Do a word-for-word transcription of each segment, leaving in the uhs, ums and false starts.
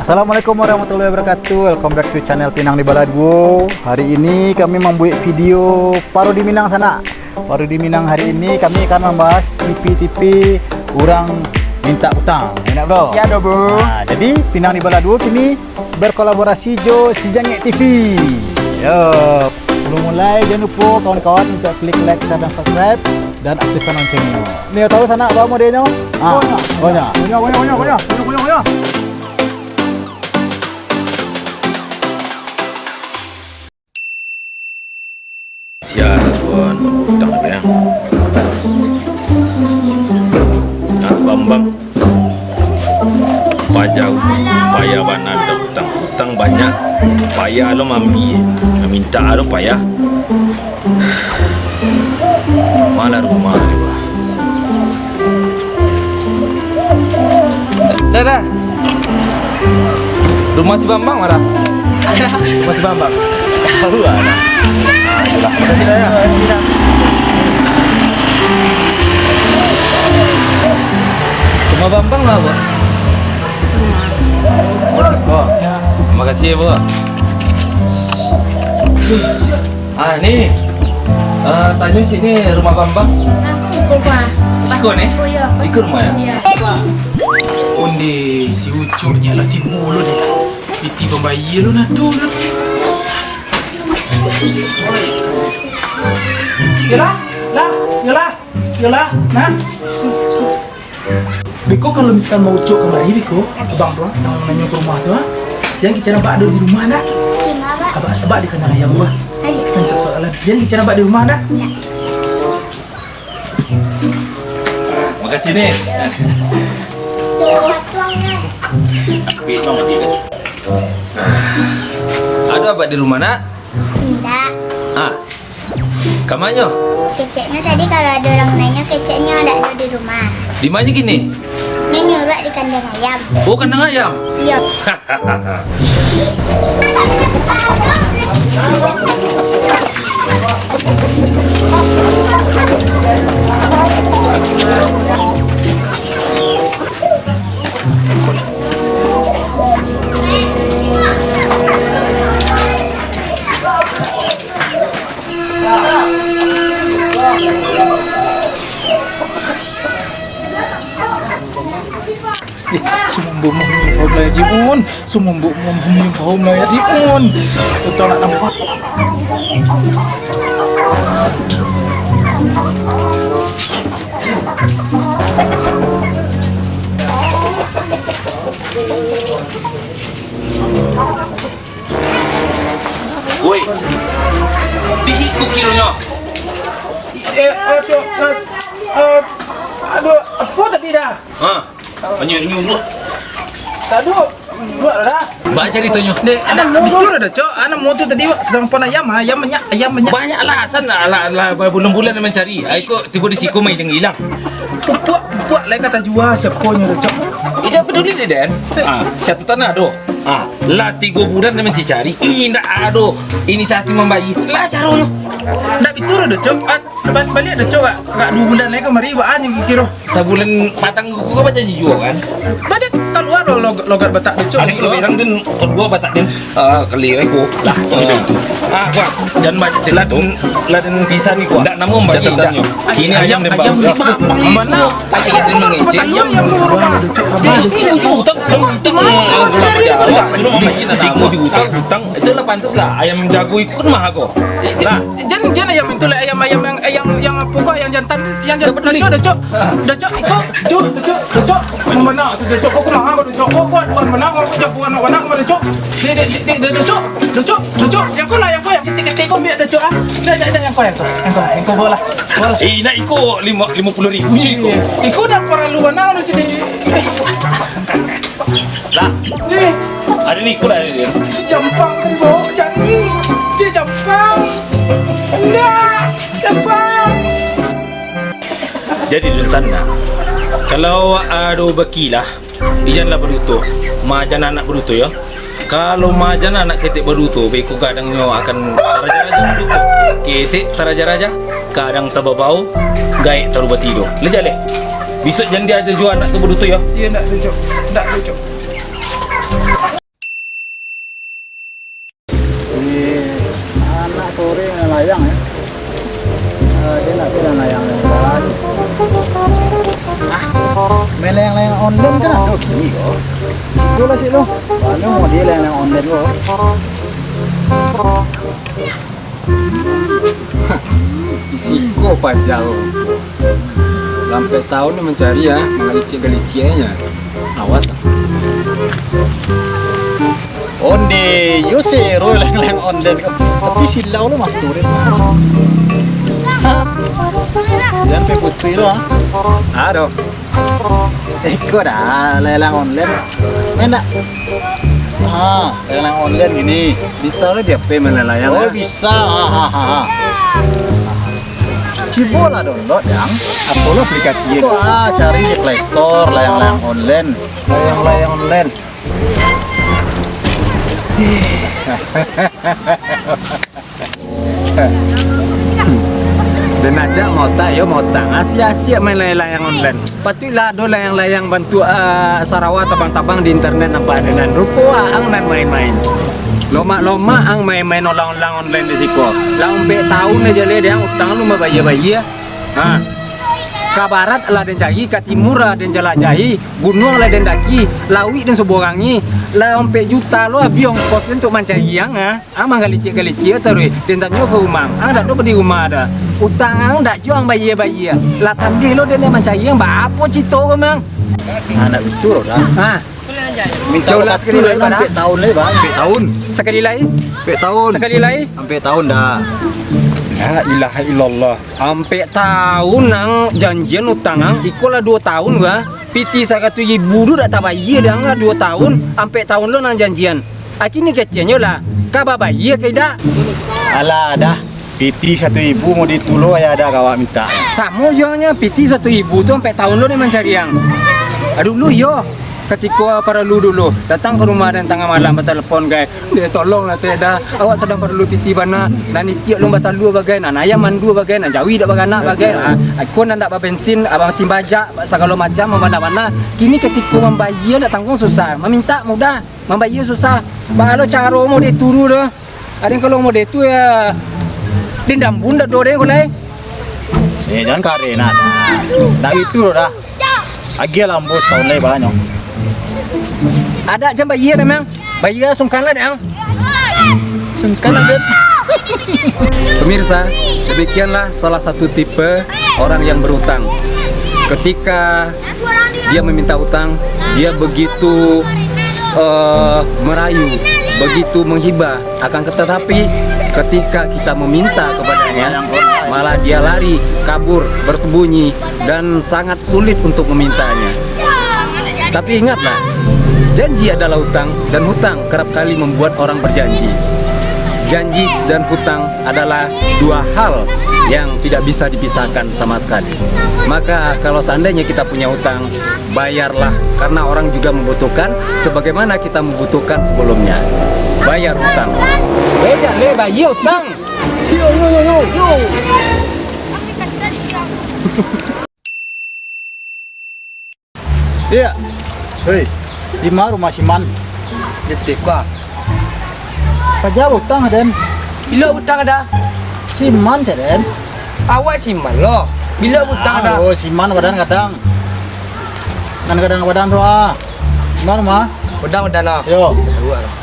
Assalamualaikum warahmatullahi wabarakatuh. Welcome back to channel Pinang di Baladuo. Hari ini kami mambuek video parodi Minang sanak. Parodi Minang hari ini kami akan mambahas T V-T V urang mintak utang. Enak, bro? Ya, doh, bro. Nah, jadi Pinang di Baladuo kini berkolaborasi jo Si Jangek T V. Yo, sebelum mulai, jangan lupa kawan-kawan untuk klik like, share, dan subscribe, dan aktifkan loncengnya. Ni tahu sanak, baa modernyo? Ah, oh, nya. Oh, nya. Oh, nya, oh, nya, oh, nya, oh, nya. Sia lah tuan utang dia. Nah, Bambang. Pajau, payah bana mintak utang. Utang banyak, payah lo maambiak. Mintak lo payah. Malah rumah ni, bah. Dah, dah. Rumah si Bambang ma? Rumah si Bambang. Tahu lah. Ah, iyolah. Makasih dah, ya. Rumah Bambang lah, Bang. Oh, makasih ya, Bang. Ah, ni. Ah, tanyo cik ni rumah Bambang. Aku buka rumah. Siko ni? Oh, ya, pas Iko rumah ya? Iya. Onde si Ucok ni lah tibo lo ni. Piti pambayia lo nado lo. Yolah, lah, yolah, yolah, nah. Beko, kalau misalkan mau Ucok kamari, beko, abang tu, ah, nang nanyo ka rumah tu, ah. Jan kecek abak ado di rumah, nak? Abak, abak di kandang ayam tu, ah. Main sok-sok lah. Jan kecek abak di rumah, nak? Makasih, Nek. Ado abak di rumah, nak? Indak. Ah. Kamanyo? Keceknyo tadi kalau ado urang nanyo, keceknyo ndak ado di rumah. Di ma nyo kini? Nyo nyuruak di kandang ayam. Oh, kandang ayam? Iyo. Eh, sumombo mah ni pahom lah, Jimun. Sumombo mah ni pahom lah, Jimun. Betul nak nampak. Woi, di siko kironyo. Eh, aduh, eh, eh, aduh, apo tadi dah? Ha, hanyo nyuruak. Tadu, nyuruak dah. Baa caritonyo? Dek, anak motor dah, Cok. Anak motor tadi, wak, sadang pon ayam, ah. Ayam banyak, ayam banyak. Banyak lah, san lah, lah, lah, bulan-bulan mancari. Ai, kok tibo di siko mah ilang-ilang. Pupuak, pupuak lai ka tajua, siaponyo dah, Cok. Indak paduli deh, Den. Ah, catatan ado. Ah, lah tigo bulan den mancari, indak ado inisiatif mambayia. Baa caronyo? Ndak bitu doh, Cok. Ah, ba-, baliak doh, Cok. Agak, agak duo bulan lai kamari, baa nyo kiro. Sabulan patang ko kan bajanji juo, kan? Banyak kalua lo-, log-, logat Batak doh, Cok. Ado kalau bilang den kalua Batak den. Ah, kali ko. Lah, ah. Ah, kuat. Jan ba-, lah den, lah den pisan ni kuat. Ndak namo mambayia, ndak. Kini ayam, ayam den ayam bang. Di ma-, ma-, ma-, ma-, Ayam mangecek. Ayam di rumah. Cok, sabar, Cok. Utang, utang, utang. Utang, utang. Itu lah pantas lah. Ayam jago itu kan mahal kok. Lah. Jan, jan ayam itu lah, ayam, ayam yang, yang, yang apa kok, yang jantan, yang jantan. Cok, dah, Cok. Dah, Cok. Iko, Cok, Cok, Cok. Mana tu, Cok? Kok mahal kok, Cok? Kok kuat, kuat mana? Kok jago anak-anak mana, Cok? Dek, dek, dek, dek, Cok. Cok, Cok. Yang ko lah, yang ko, yang ketek-ketek ko, ambiak dah, Cok, ah. Dah, dah, dah, yang ko, yang ko. Yang ko, yang ko, bawa lah. Bawa lah. Eh, nak iko lima, lima puluh ribu je iko. Iko dah paralu bana tu, Cok. Lah. Eh. Ado ni, iko lah ado dia. Si Jampang tadi bawa, jangan. Dia Jampang. Indak, Jampang. Jadi, dunsanak, kalau ado bakilah, ijanlah baduto. Majan anak baduto, yo. Kalau majan anak ketek baduto, beko gadangnyo akan taraja-raja baduto. Ketek taraja-raja, gadang tababao, gaek tarubati do. Lah jaleh. Bisuak jan diaja juo anak tu baduto, yo. Iyo, ndak tu, Cok. Ndak tu, Cok. Sore main layang, yo. Ah, dia nak bilang layang-layang baru. Ah, main layang-layang online kan ado kini ko. Siko lah sik lo. Banyak mau dia layang-layang online ko. Di siko paja lo. Lah ampek taun ni mancari, ah, manggalicik-galicik nyo. Awas, ah. Onde, yo sero layang-layang online ko. Tapi silau lo matu deh. Ha? Jan pai putuih lo, ah. Aduh. Iko dah, layang-layang online. Main dak? Ha, layang-layang online gini. Bisa lo di H P main layang-layang, oh, ah? Bisa. Ha, ha, ha, ha. Cubo lah download, Dang. Apo lo aplikasi? Ko, ah, cari di Play Store, layang-layang online. Layang-layang online. Den ajak maota, yo maota. Asiak-asiak main layang-layang online. Patuiklah ado layang-layang bantuak, ah, sarawa tabang-tabang di internet nampak ado nan. Rupo ang nan main-main. Lomak-lomak ang main-main olang-olang online di siko. Lah ampek taun aja leh, deh, utang lo mabayia-bayia. Ha. Ka barat lah den cari, ka timur lah den jalajahi, gunuang lah den daki, lauik den suburangi, lah ampek juta lo abih ongkos den untuak mancari ang, ha. Ang manggalicik-galicik taruih, den tanyo ka rumah ang, ang dak doh di rumah dah. Utang ang dak juo ang bayia-bayia, lah tandeh lo den mancari ang, baapo carito ko, Mang? Anak itu lo dah. Ha. Minta ulang wakatu sakali lai, lah, Bang, ampek taun lai, Bang. Ampek taun. Sakali lai. Ampek taun. Sakali lai. Ampek taun dah. La ilaha illallah. Ampek taun ang janjian utang ang, iko lah duo taun, Bang. Piti saratuih ribu tu dak tabayia dek ang lah duo taun, ampek taun lo ang janjian. Kini keceknyo lah, ka babayia ka indak? Alah, dah. Piti saratuih ribu mode tu lo, yo dah, ka awak minta. Samo juo nyo, piti saratuih ribu tu ampek taun lo den mancari ang. Dulu iyo, katiko paralu dulu, datang ka rumah den tangah malam batalepon, gai, "Deh, tolonglah, Tek, dah. Awak sadang paralu piti bana. Nan itiak alun batalua bagai, nan ayam mandua bagai, nan jawi dak baranak bagai. Ah, iko nan dak babensin, ah, bamesin bajak, sagalo macam, bana-bana. Kini katiko mambayia dak tangguang susah, mamintak mudah, mambayia susah. Baa lo caro mode tu tu dah?" Aden kalau mode tu, yo, den dambun dado den ko lai. Eh, jan kareh, nah. Dak itu doh dah. Agiah lah ambo sataun lai bahanyo. Adak jan bayia dah, Mang. Bayia sungkan lah, Dang. Sungkan lah, Dek. Pemirsa, demikianlah salah satu tipe orang yang berutang. Ketika dia meminta utang, dia begitu, eh, merayu, begitu menghibah. Akan tetapi, ketika kita meminta kepadanya, malah dia lari, kabur, bersembunyi, dan sangat sulit untuk memintanya. Tapi ingatlah, janji adalah hutang, dan hutang kerap kali membuat orang berjanji. Janji dan hutang adalah dua hal yang tidak bisa dipisahkan sama sekali. Maka, kalau seandainya kita punya hutang, bayarlah, karena orang juga membutuhkan sebagaimana kita membutuhkan sebelumnya. Bayar hutang. Eh, jan leh bayia utang. Yo, yo, yo, yo, yo. Iya. Hei, di ma rumah si Man? Di Tika. Paja utang, Den. Bilo utang dah? Si Man, sa, Den. Awak si Man lo. Bilo utang dah? Oh, si Man kadang-kadang. Nan kadang-kadang tu, ah. Di ma rumah? Kadang-kadang lah. Yo. Dua lah.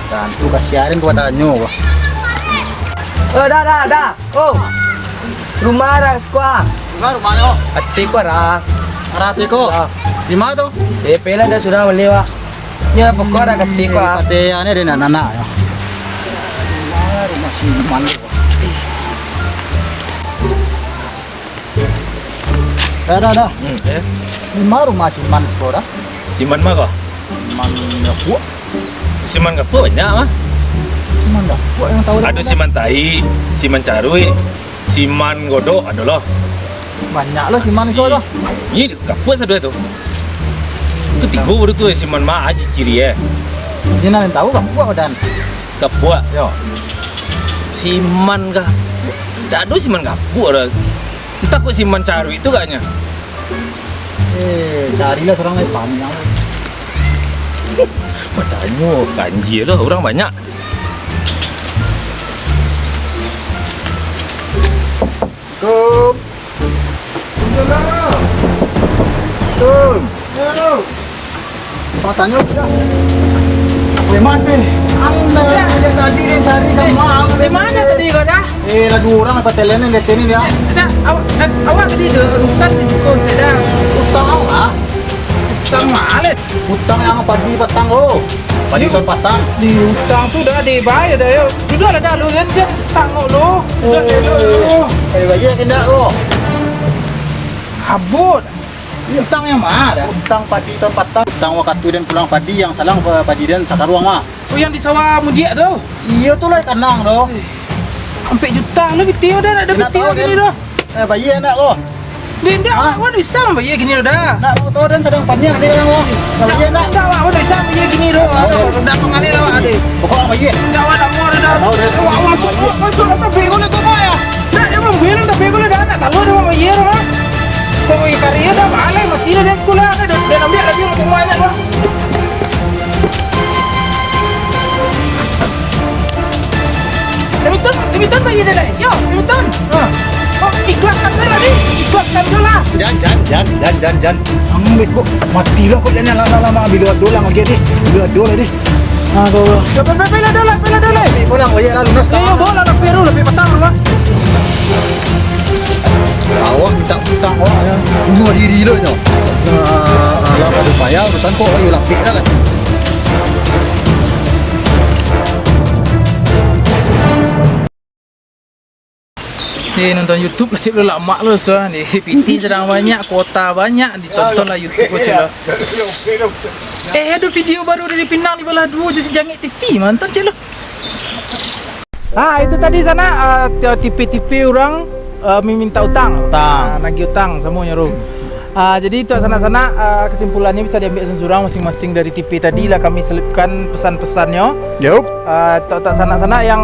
Tantu kasiarin ko batanyo ko. Oh, dah, dah, dah. Oh. Rumah dah, siko. Di ma rumahnyo? Ateh ko dah. Arah ateh ko? Ah. Di ma tu? Eh, pelan dah sudah bali, Pak. Nyo pokok dah kateh ko, ah. Kateh yo, ni ado anak-anak yo. Di ma rumah si Man ko? Dah, dah, dah. Hmm, eh. Di ma rumah si Man siko dah? Si Man ma ko? Si Man Gapuak. Si Man Gapuak banyak mah. Si Man Gapuak nan tahu. Ado si Man Taik, si Man Caruik, si Man Godok ado lo. Banyak lo si Man siko tu. Ni Gapuak sado tu. Tu tigo baru tu si Man ma aji ciri eh. Di nan tahu Gapuak, Dan. Gapuak. Yo. Si Man Gapuak. Dak ado si Man Gapuak dah. Entah kok si Man Caruik tu agaknyo. Eh, carilah surang lai, banyak. Batanyo, ganjia lo, urang banyak. Assalamualaikum. Assalamualaikum. Yo. Mau tanyo sudah. Preman, eh. Anda aja tadi dia cari nama. Di mana tadi kau dah? Eh, lah dua orang apa talent yang datang ni dia. Dah, awak, awak tadi ada urusan di siko, Ustaz, dah. Utang lah. Utang mana? Utang yang padi patang tu. Padi tahun patang. Di utang tu dah dibayar dah, yo. Duduklah dah lu, jangan sanggup lu. Duduk dulu. Eh, bayar ke ndak tu? Habut. Utang yang mana dah? Utang padi tahun patang. Utang wakatu den pulang padi yang salang pa-, padi den sakaruang mah. Oh, yang di sawah mudiak tu? Iyo tu lah kanang tu. Ampek juta lu piti dah, nak ada piti kini dah. Eh, bayar nak ko? Dia ndak, awak bisa mambayar kini dah. Nak mau tahu dan sadang paniang ni orang ko. Nak bayar nak? Ndak, awak bisa mambayar kini dah. Ndak pangalih lah, awak ada. Pokok awak bayar. Ndak, awak ndak mau dah. Tahu dah. Awak masuk, masuk lah, tapi kau nak tahu ya. Ndak, dia mambayar, tapi kau dah nak tahu dia mambayar mah. Kau ikari dah, balai mati dah dia sekolah dah. Dia ambil lagi rumah banyak dah. Demi Tuhan, demi Tuhan, bayar dah, Dai. Yo, demi Tuhan. Ha. Oh, ikhlaskan dah lah, Dai. Ikhlaskan je lah. Jan, jan, jan, jan, jan, jan. Ang beko mati lah kok, jan lah, lah, lah, lah. Bilo ado lah, magi, Dai. Bilo ado lah, Dai. Aduh. Yo, pe, pe, pe lah dah lah, pe lah dah lah. Eh, pulang, bayar lah, lunas. Yo, yo, bawa lah, tapi ado, tapi patang lah. Awak minta utang awak, ya. Bunuh diri lo nyo. Nah, alah, kada payah urusan kok, ayo lapik dah, kata. Eh, nonton YouTube lah, cik, lo lamak lo, so. Ni, piti sadang banyak, kuota banyak, ditonton lah YouTube ko, cik, lo. Eh, ado video baru dari Pinang di Balah Duo, jo si Jangek T V, mantap, cik, lo. Ah, itu tadi sanak, ah, ti-, tipe-tipe urang, ah, maminta utang. Utang. Ah, nagih utang, samonyo tu. Ah, jadi, untuak sanak-sanak, ah, kesimpulannyo bisa diambiak surang-surang masing-masing dari tipe tadi lah kami selipkan pesan-pesannyo. Yup. Ah, untuak, untuak sanak-sanak yang,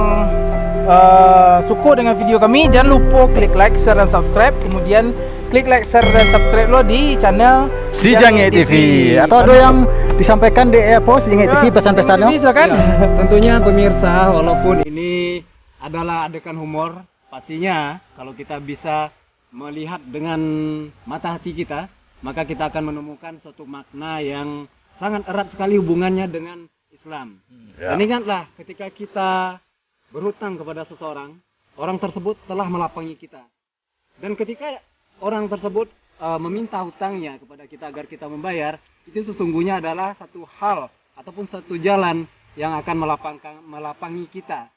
ah, suko dengan video kami, jangan lupo klik like, share, dan subscribe. Kemudian, klik like, share, dan subscribe lo di channel Si Jangek T V. Atau ado yang disampaikan di, eh, apo, Si Jangek T V, pesan-pesannyo? Silakan. Ya, tentunya pemirsa, walaupun ini adalah adegan humor, pastinya kalau kita bisa melihat dengan mata hati kita, maka kita akan menemukan suatu makna yang sangat erat sekali hubungannya dengan Islam. Hmm. Ya. Dan ingatlah, ketika kita berhutang kepada seseorang, orang tersebut telah melapangi kita. Dan ketika orang tersebut, eh, meminta hutangnya kepada kita agar kita membayar, itu sesungguhnya adalah satu hal ataupun satu jalan yang akan melapangkan, melapangi kita.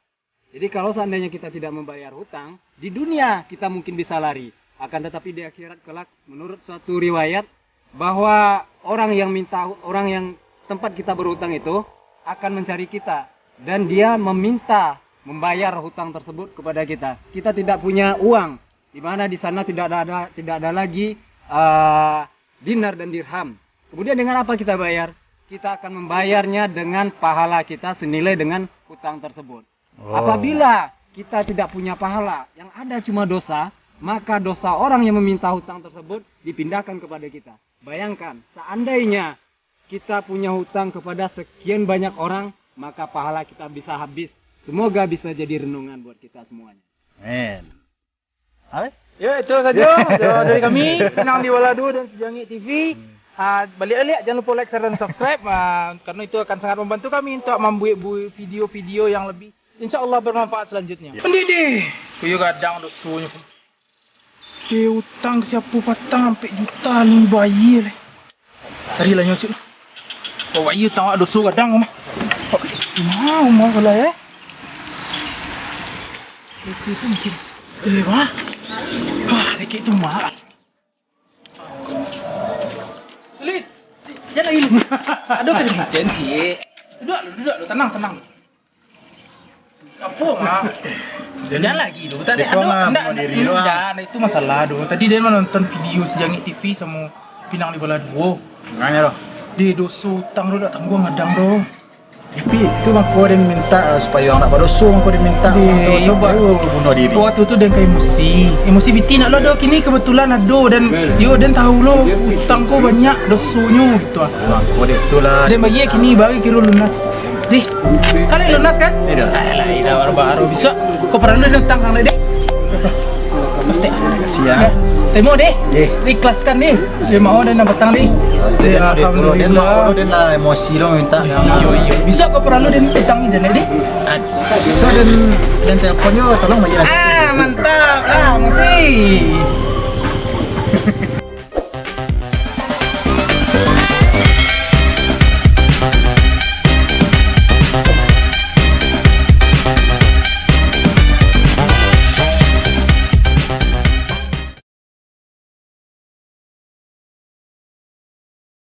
Jadi, kalau seandainya kita tidak membayar hutang, di dunia kita mungkin bisa lari, akan tetapi di akhirat kelak, menurut suatu riwayat, bahwa orang yang minta, orang yang tempat kita berhutang itu akan mencari kita, dan dia meminta membayar hutang tersebut kepada kita. Kita tidak punya uang, di mana di sana tidak ada, ada, tidak ada lagi, eh, dinar dan dirham. Kemudian dengan apa kita bayar? Kita akan membayarnya dengan pahala kita senilai dengan hutang tersebut. Oh. Apabila kita tidak punya pahala, yang ada cuma dosa, maka dosa orang yang meminta hutang tersebut dipindahkan kepada kita. Bayangkan, seandainya kita punya hutang kepada sekian banyak orang, maka pahala kita bisa habis. Semoga bisa jadi renungan buat kita semuanya. Amin. Apa? Ya, itu saja dari kami, Pinang di Balah Duo dan Si Jangek T V. Hmm. Ah, baliak-baliak, jangan lupa like, share, dan subscribe, ah, karena itu akan sangat membantu kami untuk membuat bu-, video-video yang lebih, insya Allah, bermanfaat selanjutnya. Ya. Pendidih, kuyu gadang dosonyo. Eh, utang siapa patang ampek juta, alun bayar leh. Carilah nyo cik. Bawa iya tangak doso gadang mah. Nah, umah pula, eh. Itu tu mungkin. Eh, mah. Wah, dikit tu, mah. Lid, jangan lagi, Lid. Aduh, kena bincang sih. Duduk lu, duduk lu, tenang, tenang. Apo, Mak? Jangan lagi tu. Tadi ado, ndak, ndak, ndak, itu masalah tu. Tadi dia menonton video Si Jangek T V samo Pinang di Balah Duo. Nganyo tu. Di doso utang tu dak tangguang gadang tu. Tapi itu mako dia minta, eh, supaya orang tak berdoso, mako dia minta. Di, orang tu, iyo, Pak. Bunuh diri. Waktu tu dia kan emosi. Emosi biti nak lo do, kini kebetulan ado dan, iyo, dan tahu lo utang ko banyak dosonyo gitu ah. Mako dia itulah. Dan bagi kini baru kira lunas. Dih, kalian lunas kan? Tidak. Alah, tidak baru-baru bisa. Kau pernah lu datang kan, Dek? Pasti. Makasih ya. Terima deh. Ye. Ikhlaskan deh. Dia mau dan nak petang deh. Dia mau dia turun, dia mau Alhamdulillah. dia lah emosi dong minta. Iyo, iyo. Bisa kau perlu dan petang ni dan deh. Ah, so dan dan telepon yo tolong aja lah. Ah, mantap lah, masih.